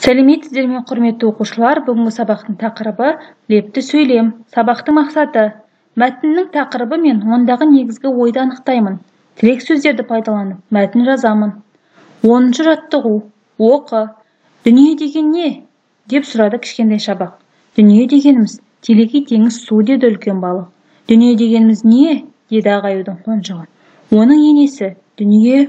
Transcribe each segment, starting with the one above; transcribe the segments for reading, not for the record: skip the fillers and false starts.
Сәлеметсіздер ме, құрметті оқушылар? Бүгінгі сабақтың тақырыбы лепті сөйлем. Сабақтың мақсаты: мәтіннің тақырыбы мен ондағы негізгі ойды анықтаймын. Тірек сөздерді пайдаланып мәтін жазамын. 10-шы жаттығу. Оқы. Дүние деген не? Деп сұрады кішкентай шабақ. Дүние дегеніміз телегей теңіз су, деді үлкен балық. Дүние дегеніміз не? Деді ақ аюдың қонжығы. Оның енесі дүние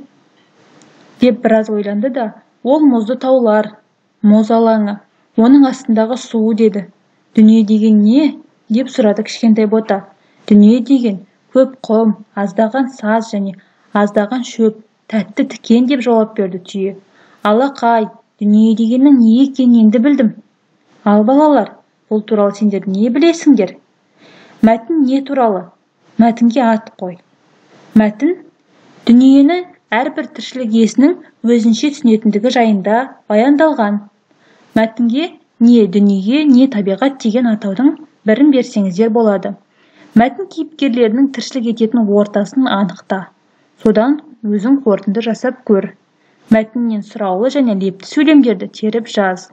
деп біраз ойланды да, ол мұзды таулар, мұз алаңы, оның астындағы су, деді. Дүние деген не? Деп сұрады кішкентай бота. Дүние деген көп құм, аздаған саз және аздаған шөп, тәтті тікен, деп жауап берді түйе. Алақай, дүние дегеннің не екенін енді білдім. Ал балалар, бұл туралы сендер не білесіңдер? Мәтін не туралы? Мәтінге ат қой. Мәтін дүниені әрбір тіршілік иесінің өзінше түсінетіндігі жайында баяндалған. Мәтінге не дүние, не табиғат деген атаудың бірін берсеңіздер болады. Мәтін кейіпкерлерінің тіршілік ететін ортасын анықта. Содан өзің қорытынды жасап көр. Мәтіннен сұраулы және лепті сөйлемдерді теріп жаз.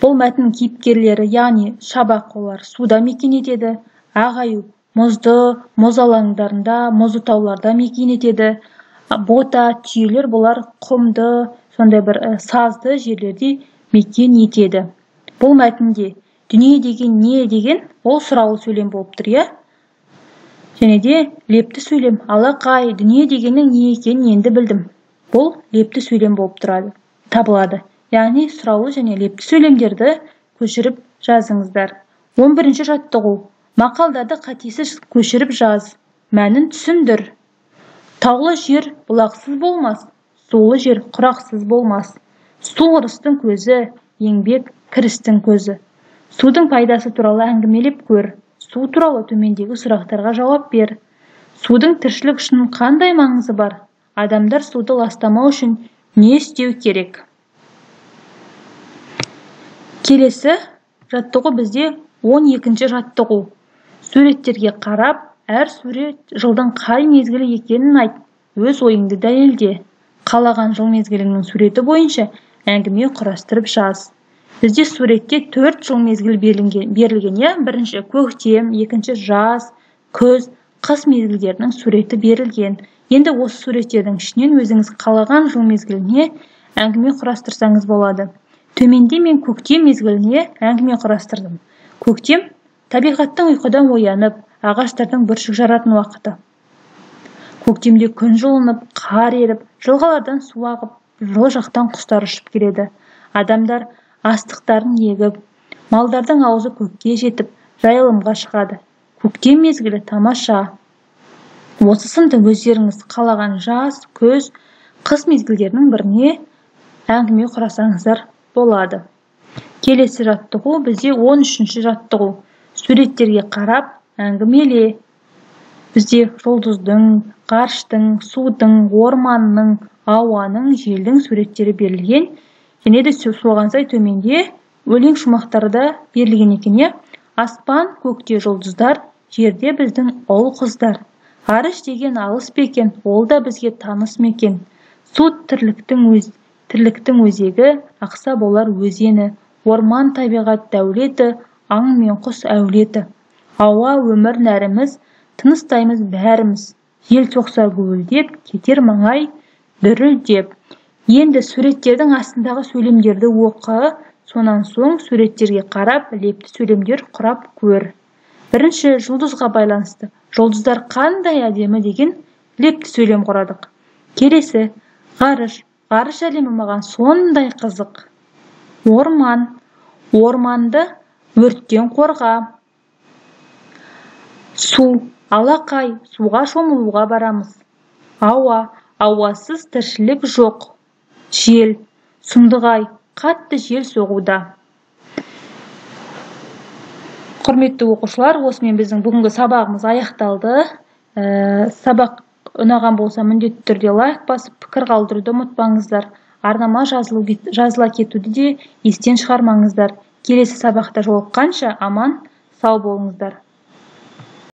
Бұл мәтін кейіпкерлері, яғни шабақ, олар суда мекен етеді, ақ аю мұзды, мұз алаңдарында, мұзды тауларда мекен етеді, бота, түйелер бұлар құмды, сондай бір сазды жерлерде мекен етеді. Бұл мәтінде дүние деген не деген ол сұраулы сөйлем болып тұр, иә? Және де лепті сөйлем алақай, дүние дегеннің не екенін енді білдім. Бұл лепті сөйлем болып тұрады, табылады. Яғни сұраулы және лепті сөйлемдерді көшіріп жазыңыздар. 11-ші жаттығу. Мақалдарды қатесіз көшіріп жаз. Мәнін түсіндір. Таулы жер бұлақсыз болмас, сулы жер құрақсыз болмас. Су ырыстың көзі, еңбек кірістің көзі. Судың пайдасы туралы әңгімелеп көр. Су туралы төмендегі сұрақтарға жауап бер. Судың тіршілік үшін қандай маңызы бар? Адамдар суды ластамау үшін не істеу керек? Келесі жаттығу бізде 12-ші жаттығу. Суреттерге қарап, әр сурет жылдың қай мезгілі екенін айт, өз ойыңды дәлелде. Қалаған жыл мезгілінің суреті бойынша әңгіме құрастырып жаз. Бізде суретте 4 жыл мезгілі берілген, иә? Бірінші көктем, екінші жаз, күз, қыс мезгілдерінің суреті берілген. Енді осы суреттердің ішінен өзіңіз қалаған жыл мезгіліне әңгіме құрастырсаңыз болады. Төменде мен көктем мезгіліне әңгіме құрастырдым. Көктем табиғаттың ұйқыдан оянып, ағаштардың бүршік жаратын уақыты. Көктемде күн жылынып, қар еріп, жылғалардан су ағып, жылы жақтан құстар ұшып келеді. Адамдар астықтарын егіп, малдардың аузы көкке жетіп, жайылымға шығады. Көктем мезгілі тамаша. Осы сынды өздеріңіз қалаған жаз, күз, қыс мезгілдерінің біріне әңгіме құрасаңыздар болады. Келесі жаттығу бізде 13-ші жаттығу. Суреттерге қарап әңгімеле. Бізде жұлдыздың, ғарыштың, судың, орманның, ауаның, желдің суреттері берілген. Және де соған сай төменде өлең шумақтары да берілген екен, иә? Аспан көкте жұлдыздар, жерде біздің ұл қыздар. Ғарыш деген алыс па екен, ол да бізге таныс мекен. Су тірліктің өзегі, ақса болар өзені. Орман табиғат дәулеті, аң мен құс әулеті. Ауа өмір нәріміз, тыныстаймыз бәріміз. Жел соқса гуілдеп, кетер маңай дүрілдеп. Енді суреттердің астындағы сөйлемдерді оқы, сонан соң суреттерге қарап, лепті сөйлемдер құрап көр. Бірінші жұлдызға байланысты. Жұлдыздар қандай әдемі деген лепті сөйлем құрадық. Келесі ғарыш. Ғарыш әлемі маған сондай қызық. Орман. Орманды өрттен қорға. Су. Алақай, суға шомылуға барамыз. Ауа. Ауасыз тіршілік жоқ. Жел. Сұмдық-ай, қатты жел соғуда. Құрметті оқушылар, осымен біздің бүгінгі сабағымыз аяқталды. Сабақ ұнаған болса, міндетті түрде лайк басып, пікір қалдыруды ұмытпаңыздар. Арнама жазыла кетуді де естен шығармаңыздар. Келесі сабақта жолыққанша аман, сау болыңыздар.